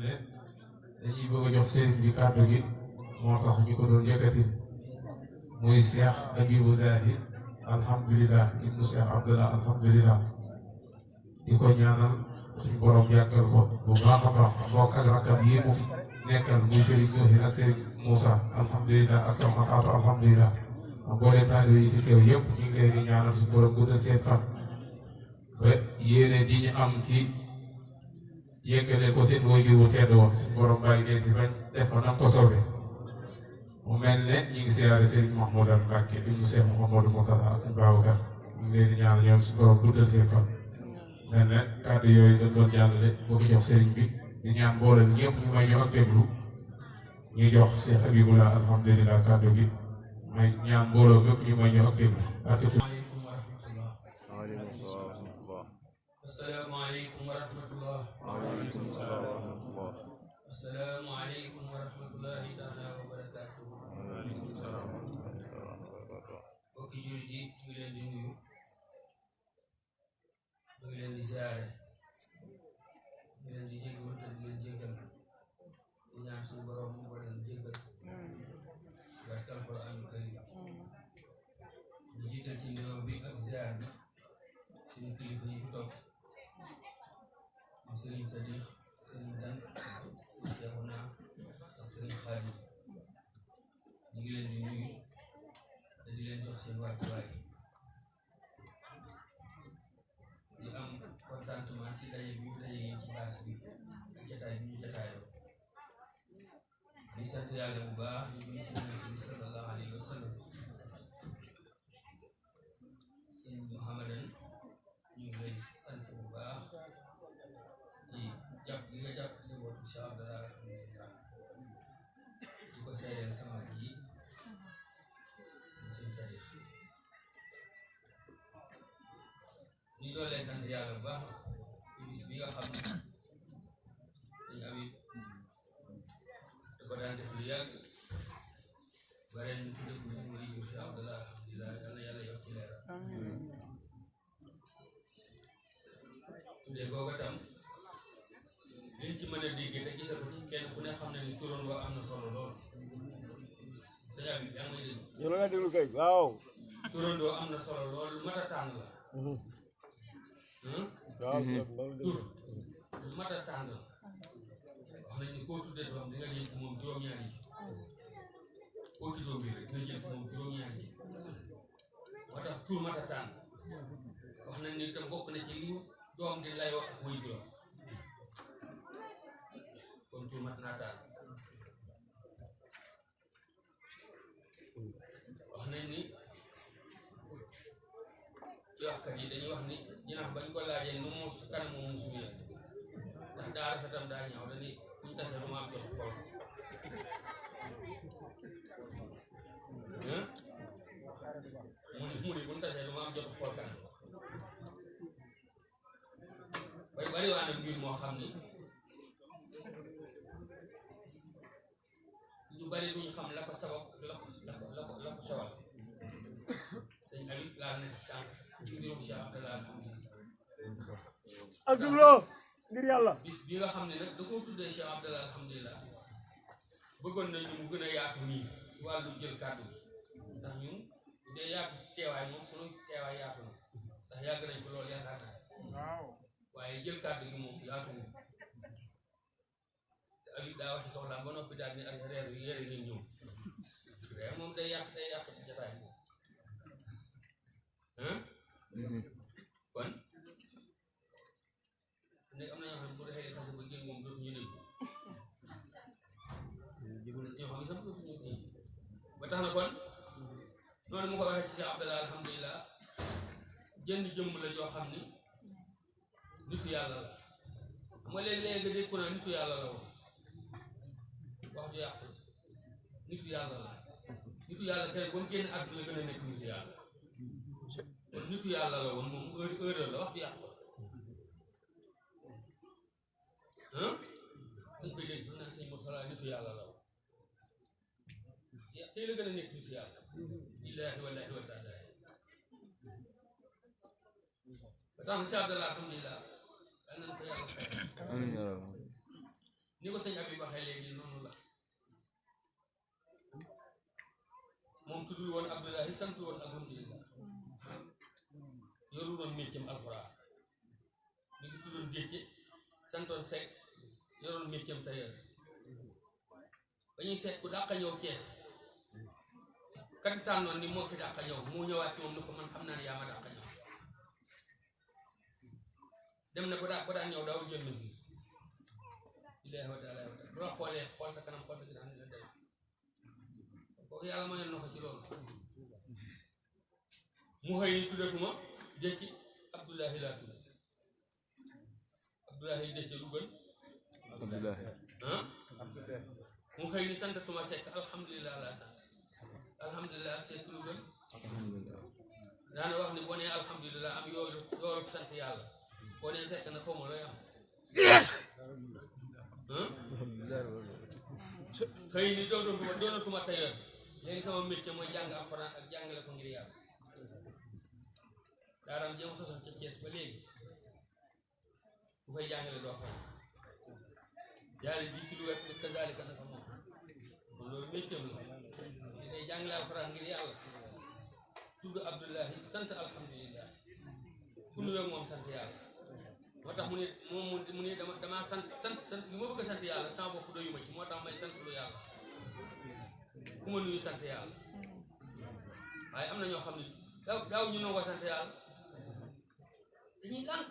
ne dañuy bëgg a jox sëriñ bi kàddu gi moo tax ñu ko doon yëkkati muy Cheikh Habibullahi alhamdulilah ibnu Cheikh Abdallah alhamdulilah di ko ñaanal suñu borom yàggal ko bu baax a baax mbokk ak rakkam yi mu fi nekkal muy Serigne Nourine ak Serigne Moussa alhamdulilah ak soxna Fatou alhamdulilah ak mbooleem taalibe yi fi teew yëpp ñu ngi leen di ñaanal suñu borom guddal seen fan ba yéene di ñu am ci yëggale ko seen waajur wu tedd woon suñu borom bàyyi leen fi bañ def ko nam ko soobee mu mel ne ñu ngi siyaare Serigne Mahmoudane Mbacke ibnu Cheikh Mouhamadou Mourtada ak suñu Babacar ñu ngi leen di ñaanal ñoom suñu borom guddal seen fan mel ne kàddu yooyu dañ doon jàllale boo ko jox Serigne bi di ñaan mboolem ñëpp ñu may ñu ak déglu ñu jox Cheikh Habibullah alhamdulilah kàddu gi may ñaan mbooloo mépp ñu may ñu ak déglu asalaamaaleykum wa rahmatullah. asalaamaaleykum wa rahmatullah. asalaamaaleykum wa rahmatullahi taala wa barakaatuhu. mbokki jullit yi ñu ngi leen di nuyu ñu ngi leen di ziare ñu ngi leen di jégalu te di leen jégal di ñaan suñu borom mu leen di jégal barke alquraanul karim ñu jiital ci nuyoo bi ak ziar bi suñu kilifa yi fi toog ak Serigne Sadikh ak Serigne Dan Serigne Cheikhouna ak Serigne Khalid ñu ngi leen di nuyu te di leen jox seen wàccuwaay di am contentement ci daje bi ñu daje yéen ci baas bi ak jataay bi ñu jataayoo di sant yàlla bu baax di julli ci Yonent bi sallallahu alayhi wa sallam sëñ Mouhamadan ñu ngi lay sant bu baax ci jàpp gi nga jàpp njabootu Cheikh Abdallah alhamdulillah di ko seedeel sama ji ñu sëñ Sadikh ñu doolee sant yàlla bu baax ci bis bi nga xam ne dañu amit da ko daan def lu yàgg ba ren ñu tudde ko suñu waajur Cheikh Abdallah alhamdulillah yàlla yàlla yokk ci leeram tuddee googa tam liñ ci mën a dégg te gisa ko ci kenn ku ne xam ne ni turoon wa am na solo lool sëñ Habib yaa ngi may dégg yow la nga déglu kay waaw turoon doo am na solo lool lu mat a tànn la tur lu mat a tànn la wax nañ ni koo tuddee doom di nga jël ci moom juróom-ñaari ji koo tuddoo mbir rek dina jël ci moom juróom-ñaari ji moo tax tur mat a tànn wax nañ ni tam bokk na ci li doom di layoo ak way juróom kon tur mat naa tànn wax nañ ni ci waxkat yi dañuy wax ni jinax bañ ko laajee nu muus kanam moom muus mi ndax daa rafetam daa ñaaw dañuy buñ tase du ma am jot xool mu ni buñ tasee du ma am jot xool kanam bari waa nag mbir moo xam ni ñu bari duñ xam la ko sabab la ko xewal sëñ Habib laa nekk sànq ci mbirum Cheikh Abdallah alhamdulilah Abdoulaye ngir yàlla bis bi nga xam ne nag da koo tuddee Cheikh Abdallah alhamdulilah bëggoon nañu mu gën a yaatu nii ci wàllu jël kàddu gi ndax ñun bu dee yaatu teewaay moom sunu teewaay yaatu na ndax yàgg nañ fi loolu yaakaar naa waaye jël kàddu gi moom yaatuwul te Habib daa waxi soxlaam ba noppi daal ni ak reer yi yére ngeen ñëw reer moom day yàq jataay moom kon nekk am na ñoo xam ne bu defee xase ba génn moom dootuñu dégg ci ñoo xam ne sax dootuñu dégg ba tax na kon noonu mu ko waxee ci Cheikh Abdallah alhamdulilah jënd jëmm la joo xam ni nitu yàlla la xam nga léegi-léegi nga dégg ko naa nitu yàlla la woon wax ju yàqu nitu yàlla la nitu yàlla kay ba mu génn àdduna gën a nekk nitu yàlla kon nitu yàlla la woon moom heure la wax ju yàqu dañ koy dégg sax naan sëñ Moussa nitu yàlla la woon tey la gën a nekk nitu yàlla billaahi wallaahi wa taala ba tax na Cheikh Abdallah alhamdulilah yal nañ ko yàlla xeer ni ko sëñ Habib waxee léegi noonu la moom tuddul woon Abdoulahi santul woon alhamdulillah yorul woon méccam alxuraan mi ngi tuddoon gécce santoon Seck yoroon méccam tailleur ba ñuy seet ku dàq ñëw Cees kan tànnoon ni moo fi dàq ñëw mu ñëwaat ci moom ni ko man xam naa ne yaa ma dàq ñëw dem na ba daan ñëw daawul jël mesure ilaahi wa taala boo xoolee xool sa kanam xool sa kanam ni la dem kooku yàlla mayoon na ko ci loolu mu xëy ni tuddatuma Déthié Abdoulahi laa tudd Abdoulahi Déthié lu gën ah mu xëy ni santatuma Seck alhamdulilah laa sant alhamdulilah Seck lu gën daana wax ni boo nee alhamdulilah am yoolu sant yàlla boo nee Seck na xaw ma looy am xëy ni doonatuma tailleur léegi sama métier mooy jàng alxuraan ak jàngale ko ngir yàlla daaraam jéem a sosoon ca Thiès ba léegi bu fay jàngale doo fay yàlla ji ci lu wet ni kazalika naka moom kon loolu métier la day jàngale alxuraan ngir yàlla tudd Abdullahi sant alhamdulillah ku nuyoog moom sant yàlla moo tax mu ne dama sant li ma bëgg a sant yàlla sama bopp doyuma ci moo tax may sant lu yàlla ku ma nuyu sant yàlla waaye am na ñoo xam ne daaw ñu nangoo sant yàlla dañuy lànk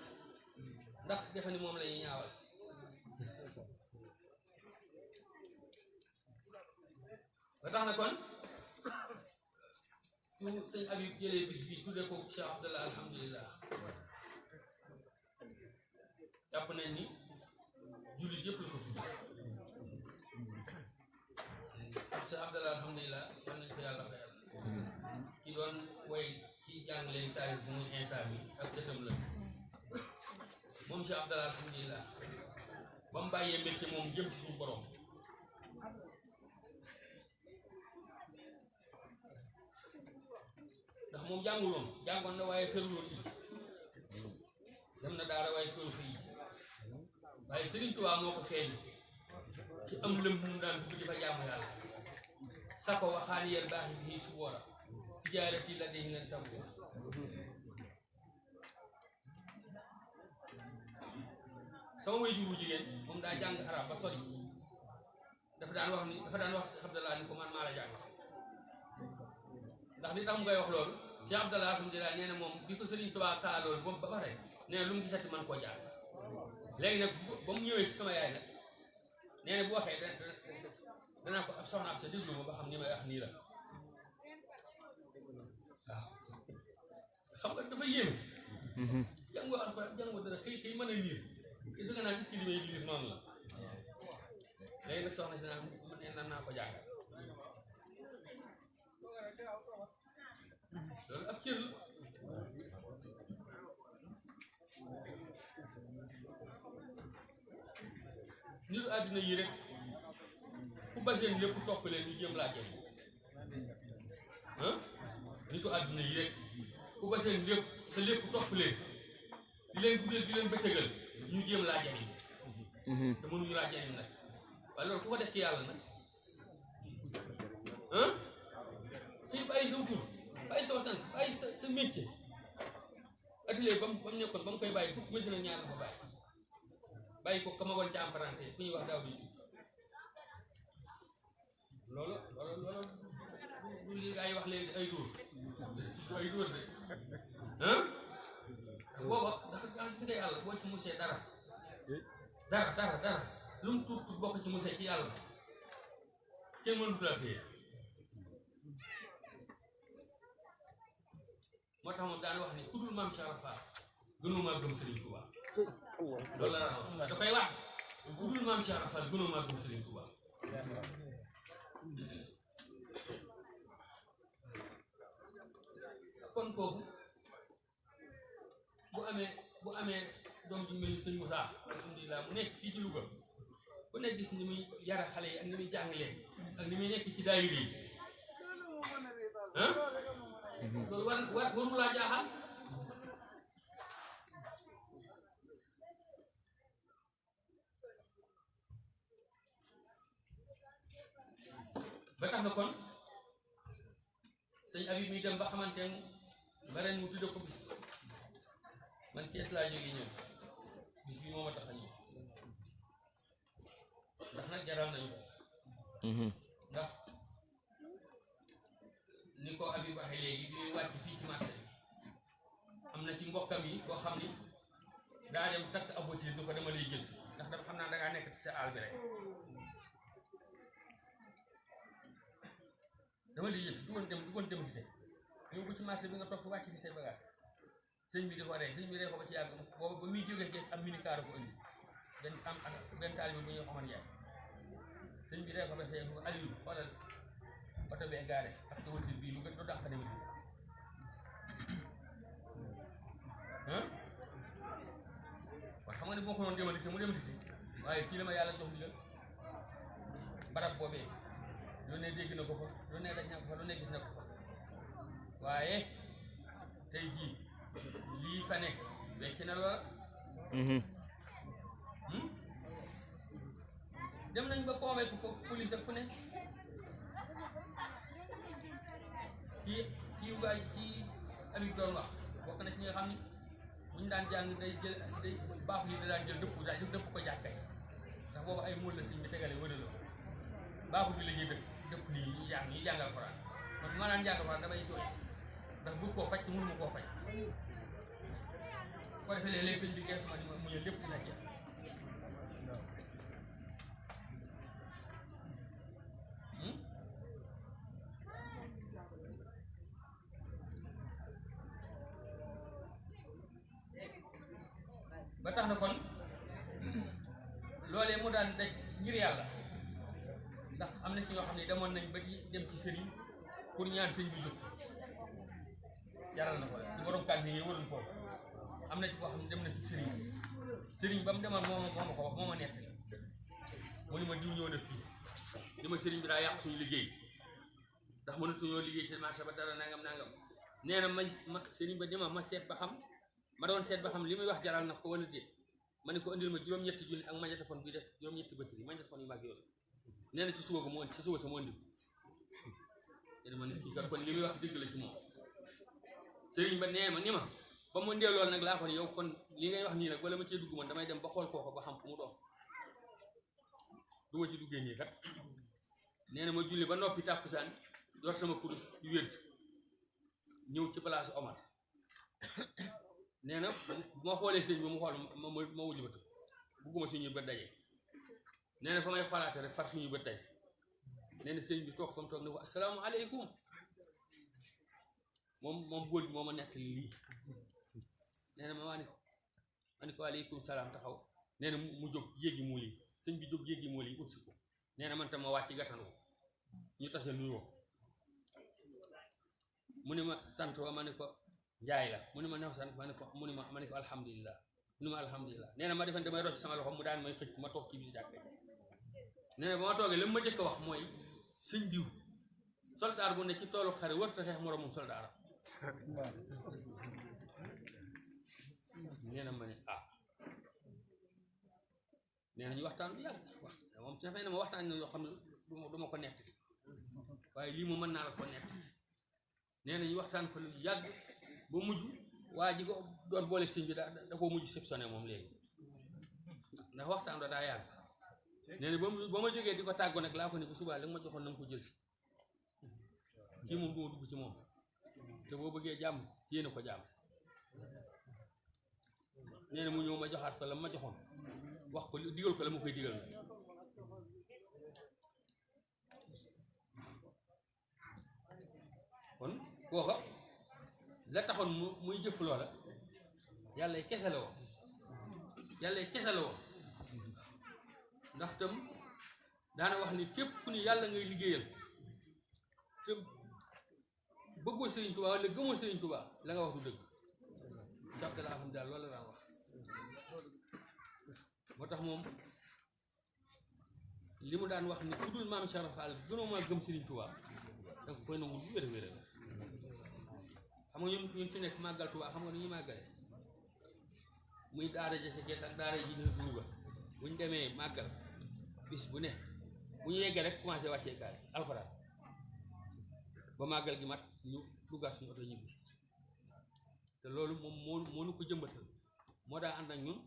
ndax defe ni moom la ñuy ñaawal ba tax na kon su sëñ Habib jëlee bis bi tuddee ko Cheikh Abdallah alhamdulillah jàpp nañ ni jullit yëpp la ko tudd Cheikh Abdallah alhamdulillah yal nañ ko yàlla fayal ci doon way ci jàngale taarif bu muy instant bi ak sëtam la moom Cheikh Abdallah alhamdulillah ba mu bàyyee métier moom jëm ci suñu borom ndax moom jàngoon na waaye feruloon it dem na daara waaye feru fa it waaye Sëriñ Tuubaa moo ko feeñ ci am lëm mu daan dugg di fa jaamu yàlla sako waxaani yel baaxi bi su boora tijaarati la dee nen tam sama waajur wu jigéen moom daa jàng arab ba sori dafa daan wax Cheikh Abdallah ni ko man maa la jàng ndax li tax mu koy wax loolu Cheikh Abdallah alhamdulilah nee na moom bi ko Sëriñ Tuubaa saa loolu ba pare nee na lu mu gisati man koo jàng léegi nag ba mu ñëwee ci sama yaay nag nee na bu waxee danaa ko ab soxna ab sa déglu ma ba xam ni may wax nii la waaw xam nga dafa yéeme jàngoo alxuraan jàngoo dara xëy mën a liir te dëgg naa gis ki li may liir noonu la léegi nag soxna si naa ko jàngal loolu ab cër la nitu àddina yi rek ku baseen lépp topp leen ñu jëm laa jëriñ nitu àddina yi rek ku baseen lépp sa lépp topp leen di leen guddee di leen bëccëgal ñu jëm laa jëriñ te mënuñu laa jëriñ nag waaye loolu ku ko def ci yàlla nag fii bàyyi sa tur bàyyi sa sant bàyyi sa métier atelier ba mu nekkoon ba mu koy bàyyi fukk machine ak ñaar ko bàyyi ko kama woon ca emprunté ku ñuy wax daaw di loolu du li ay wax léegi ay dóor de booba dafa ci nga yàlla boo ci musee dara lu mu tuut bokk ci musee ci yàlla kenn mënut la téye moo tax moom daan wax ni ku dul maam Cheikh Rafa gënoo maa gëm Serigne Touba loolu la daan wax da koy wax ku dul maam Cheikh Rafa gënoo maa gëm Serigne Touba kon kooku bu amee doom ji mel ni sëñ Moussa alhamdulilah mu nekk fii ci Louga bu nekk gis ni muy yara xale yi ak ni muy jàngalee ak ni muy nekk ci daayira yi loolu waru laa jaaxal ba tax na kon sëñ Habib mi dem ba xamante ne ba ren mu tudde ko bis man Cees laa jógee ñëw bis bi moo ma tax a ñëw ndax nag jaral nañu ko ndax ni ko Habib waxee léegi bi muy wàcc fii ci marché bi am na ci mbokkam yi koo xam ni daa dem takk abotir du ko dama lay jël si ndax dafa xam naa dangaa nekk ci sa àll bi rek dama lay jël si du woon dem ci ñëw ko ci marché bi nga toog fi wàcc fi say bagage sëñ bi di ko rey sëñ bi rey ko ba ci yàgg boobu ba muy jógee Cees am minicar ko indi dañ am benn taalibe bu ñuy xaman yaay sëñ bi rey ko ba ci yàgg Aliou xoolal oto bee gaare ak sa voiture bii lu gën doo dàq dem kon xam nga ne boo ko doon demati te mu demati waaye fii la ma yàlla jox ndigal barab boobee lu ne dégg na ko fa lu ne daj na ko fa lu ne gis na ko fa waaye tey jii lii fa nekk wecc na loola dem nañ ba convaincre ko police ak fu ne ci waay ci Habib doon wax bokk na ci nga xam ni buñ daan jàng day baax lii da daan jël dëpp ko jàkkay ndax boobu ay mul la siñ bi tegale wërala baaxul bi la ñuy dëpp nii ñu jàngal Alxuraan man ma naan jàngal Alxuraan damay jooy ndax bu koo faj te mënu ma koo faj ko defee léeg-léeg sëñ bi gees ma ni mu ñëw lépp dina jeex ba tax na kon loolee mu daan daj ngir yàlla ndax am na ci ñoo xam ne demoon nañ ba di dem ci sëriñ pour ñaan sëñ bi jóg jaral na ko la ci borom kàddu yi warul foofu am na ci koo xam ne dem na ci sëriñ ba mu demoon moo ma nett mu ni ma diw ñëw na fii ni ma sëriñ bi daa yàq suñu liggéey ndax mënatuñoo liggéey ci marché ba dara nangam nee na ma sëriñ ba dima ma seet ba xam ma doon seet ba xam li muy wax jaral na ko wala déet ma ne ko indil ma juróom-ñetti junni ak magnétophone bi def juróom-ñetti batterie magnétophone yu mag yooyu nee na ci suba sa moo indi nee na ma ne kii kat kon li muy wax dëgg la ci moom sëriñ ba nee ma ni ma ba mu ndee loolu nag laa ko ne yow kon li ngay wax nii nag wala ma cee dugg man damay dem ba xool kooko ba xam fu mu doon du ma ci duggee nii kat nee na ma julli ba noppi tàkkusaan yor sama kurus yu wér ñëw ci place Omar nee na bu ma xoolee sëñ bi mu xool ma wulli ba tëb bugguma suñuy bët daje nee na fa may xoolaate rek far suñuy bët daje nee na sëñ bi toog fa mu toog ne ko asalaamaaleykum moom góor bi moo ma nekk lii nee na ma ni ko waaleykum salaam taxaw nee na mu jóg yéegi muul yi sëñ bi jóg yéegi muul yi ut si ko nee na man tam ma wàcc gàttanu ko ñu tase nuyoo mu ne ma sant wa ma ne ko njaay la mu ne ma neew sant ma ne ko alhamdulilah mu ne ma alhamdulilah nee na ma defen damay rocc sama loxo mu daan may xëcc ma toog ci biir jàkk nee na ba ma toogee la ma jëkk a wax mooy sëñ diw soldaar bu ne ci toolu xare wër ta xeex moroomum soldaaram nee na ma ne nee na ñu waxtaan bu yàgg moom dafay ne ma waxtaan na loo xam ne du ma ko nekk waaye lii moom mën naa la ko nekk nee na ñu waxtaan fa lu yàgg ba mujj waa ji ko doon boole sëñ bi da koo mujj sectionné moom léegi ndax waxtaan ba daa yàgg nee na ba ma jógee di ko tàggoo nag laa ko ne bu subaa li nga ma joxoon na nga ko jël si kii moom du ma dugg ci moom te boo bëggee jàmm yéene ko jàmm nee na mu ñëw ma joxaat ko la ma joxoon wax ko digal ko la ma koy digal na kon kooka la taxoon muy jëf loola yàlla kese la woon ndax tam daana wax ni képp ku ni yàlla ngay liggéeyal te bëggoo Sëriñ Tuubaa wala gëmoo Sëriñ Tuubaa la nga wax du dëgg sax laa xam daal loolu la daan wax moo tax moom li mu daan wax ni ku dul maam Cheikh Fall gënoo maa gëm Sëriñ Tuubaa danga koy nangu bu wér xam nga ñun fi nekk màggal Tuubaa xam nga ni ñuy màggale muy daara ja ca Kees ak daara ji ne Louga buñ demee màggal bis bu ne bu ñu yeggee rek commencé wàccee kaay alxuraan ba màggal gi mat ñu duggaat suñu oto ñibbi te loolu moom moo nu ko jëmbatal moo daa ànd ak ñun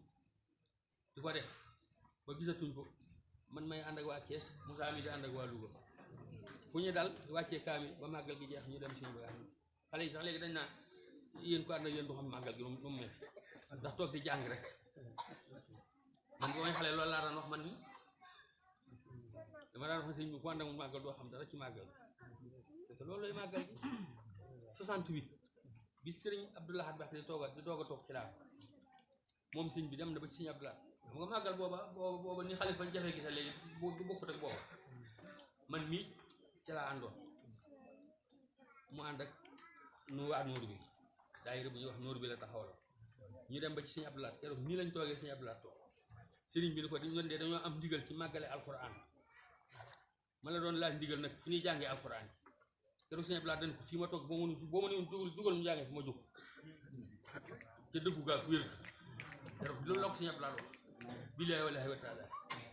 di ko def ba gisatuñ ko man may ànd ak waa Thiès Moussa mi di ànd ak waa Louga fu ñu dal wàccee kaamil ba màggal gi jeex ñu dem suñu bagage xale yi sax léegi dañ naan yéen ko ànd ak yéen du xam màggal gi nu mu mel ndax toog di jàng rek man bu may xale loolu laa daan wax man ni dama daan wax ne sëñ bi ku ànd ak mu màggal doo xam dara ci màggal parce que loolu lay màggal gi 68 bi sëriñ Abdou Lahad Mbacké di doog a toog xilaaf moom sëñ bi dem na ba ci sëñ Abdou Lahad xam nga màggal booba ni xale fañ jafe gisa léegi du bokkut ak booba man mii ci laa àndoon mu ànd ak nu waa Nóoru bi daayira bu ñuy wax Nóoru bi la taxawal ñu dem ba ci sëñ Abdou Lahad keroog nii lañ toogee sëñ Abdou Lahad toog sëriñ bi ni ko ñun de dañoo am ndigal ci màggale alxuraan ma la doon laaj ndigal nag fu ñuy jàngee alxuraan keroog sëñ Abdou Lahad dañ ko fii ma toog boo ma ne dugal ñu jàngee fi ma jóg te dëggu gaa ku wér keroog loolu la ko sëñ Abdou Lahad wax billaahi wallaahi wa taala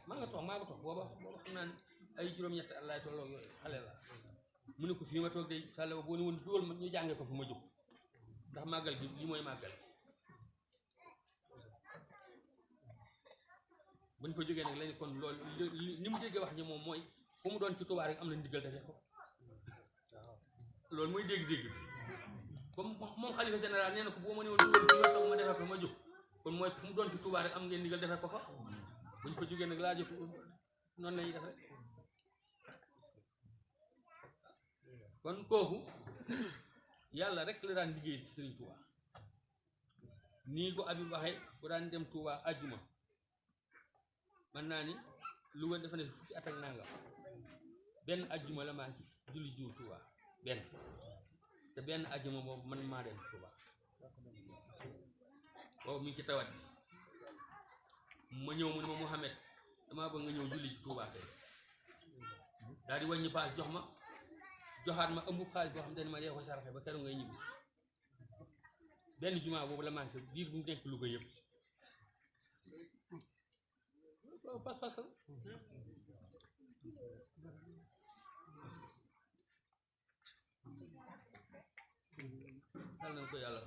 maa nga toog booba xam naa ne ay juróom-ñetti at laay tolloo yooyu xale la mu ne ko fii ma toog de xale ba boo ne woon dugal ñu jàngee ko fi ma jóg ndax màggal gi lii mooy màggal bañ fa jógee nag lañu kon loolu ni mu déggee wax ji moom mooy fu mu doon ci Tuubaa rek am na ndigal defee ko loolu mooy dégg-dégg bi comme moom xalifa général nee na ko boo ma ne woon dugal fii ma toog ma defee ko ma jóg kon mooy fu mu doon ci Tuubaa rek am ngeen ndigal defee ko fa bañ fa jógee nag laa jot noonu lañuy def rek kon kooku yàlla rek la daan liggéey ci Sëriñ Tuubaa nii ko Habib waxee bu daan dem Tuubaa ajjuma man naa ni Louga dafa ne fukki at ak nangam benn ajjuma la maa ngi julli jiw Tuubaa benn te benn ajjuma boobu man maa dem Tuubaa boobu mi ngi ci tawat bi ma ñëw mu ne ma Mouhamed damaa bëgg nga ñëw julli ci Tuubaa tey daal di wàññi paas joxaat ma ëmb xaalis boo xam te ne ma dee ko saraxe ba keroog ngay ñibbi benn jumaa boobu la manqué biir bu mu nekk Louga yëpp pas la yàlla nañ ko yàlla